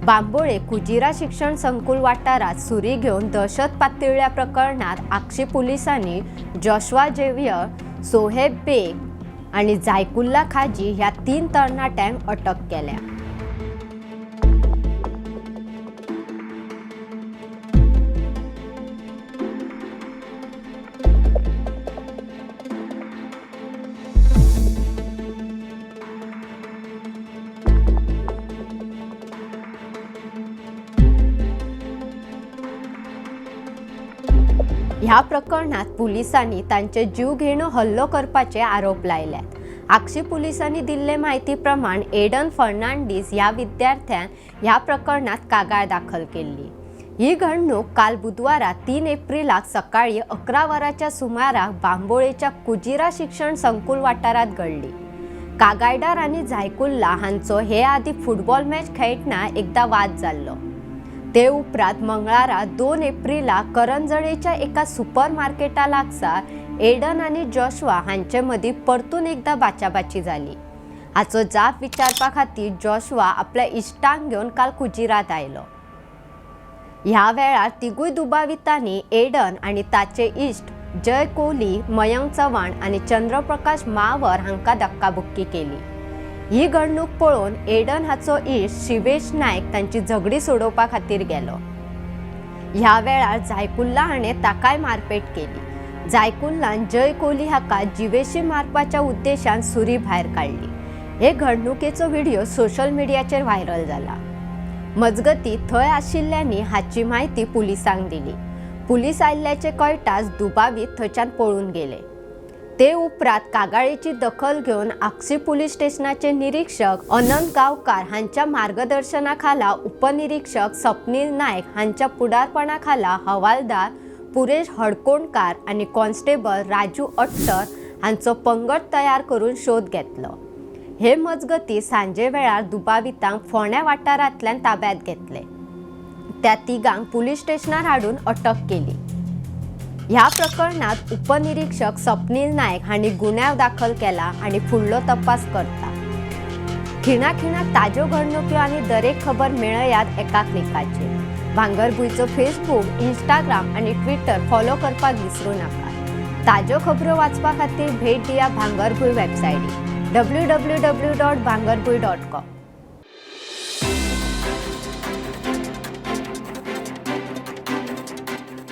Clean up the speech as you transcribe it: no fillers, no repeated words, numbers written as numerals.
बांबोळे कुजिरा शिक्षण संकुल वाठारात सुरी घेवन दहशत पातळ्ळ्या प्रकरणात आगशी पुलिसांनी जॉश्वा जेवियर, सोहेब बेग आनी जायकुल्ला खाजी ह्या 3 तरणाट्यांक अटक केल्या. ह्या प्रकरणात पुलिसांनी तांचे जीव घेणो हल्लो करपाचे आरोप लायल्यात. आगशी पुलिसांनी दिल्ले म्हायती प्रमाण एडन फर्नांडीस ह्या विद्यार्थ्यान ह्या प्रकरणात कागाळ दाखल केल्ली. ही घडणूक काल बुधवारा 3 एप्रिलाक सकाळी 11 वरांच्या सुमाराक बांबोळेच्या कुजिरा शिक्षण संकुल वाठारात घडली. कागायदार आनी झायकुल्ला हांचो हे आदी फुटबॉल मॅच खेळटना एकदा वाद जाल्लो. ते उपरांत मंगळारा 2 एप्रिलाक करंजळेच्या एका सुपर मार्केटा लागसार एडन आनी जॉश्वा हांचे मदीं परतून एकदा बाचाबाची जाली. हाचो जाप विचारपा खातीर जॉश्वा आपल्या इश्टांक घेवन काल कुजिरात आयलो. ह्या वेळार तिगूय दुबावितांनी एडन आनी ताचे इश्ट जय कोहली, मयंक चव्हाण आनी चंद्रप्रकाश मावर हांकां धक्काबुक्की केली. ही घडणूक पळोवन एडन हाचो इश्ट शिवेश नायक तांची झगडी सोडोवपा खातीर गेलो. ह्या वेळार जायकुल्ला हाणें ताकाय मारपेट केली. जायकुल्लान जय कोहली हाका जिवेशी मारपाच्या उद्देशान सुरी भायर काडली. हे घडणुकेचो व्हिडिओ सोशल मिडियाचेर व्हायरल जाला. मजगती थंय आशिल्ल्यांनी हाची म्हायती पुलिसांक दिली. पुलीस आयिल्ल्याचें कळटाच दुबावीत थंयच्यान पळून गेले. ते उपरांत कागाळीची दखल घेवन आगशी पुलीस स्टेशनाचे निरीक्षक अनंत गांवकार हांच्या मार्गदर्शनाखाला उपनिरीक्षक स्वप्नील नायक हांच्या फुडारपणाखाला हवालदार पुरेश हडकोणकार आनी कॉन्स्टेबल राजू अट्टर हांचो पंगड तयार करून शोध घेतलो. हे मजगती सांजे वेळार दुबावितांक फोंड्या वाठारांतल्यान ताब्यात घेतले. त्या तिगांक पुलीस स्टेशनार हाडून अटक केली. ह्या प्रकरणात उपनिरीक्षक स्वप्नील नायक हांणी गुन्यांव दाखल केला आनी फुडलो तपास करता. खिणाखिणाक ताज्यो घडणुक्यो आनी दरेक खबर मेळयात एका क्लिकाचेर. भांगरभूंयचो फेसबूक, इंस्टाग्राम आनी ट्विटर फॉलो करपाक विसरूं नाका. ताज्यो खबरो वाचपा खातीर भेट दिया भांगरभूंय वेबसायटीक www.bhangarbhuin.com.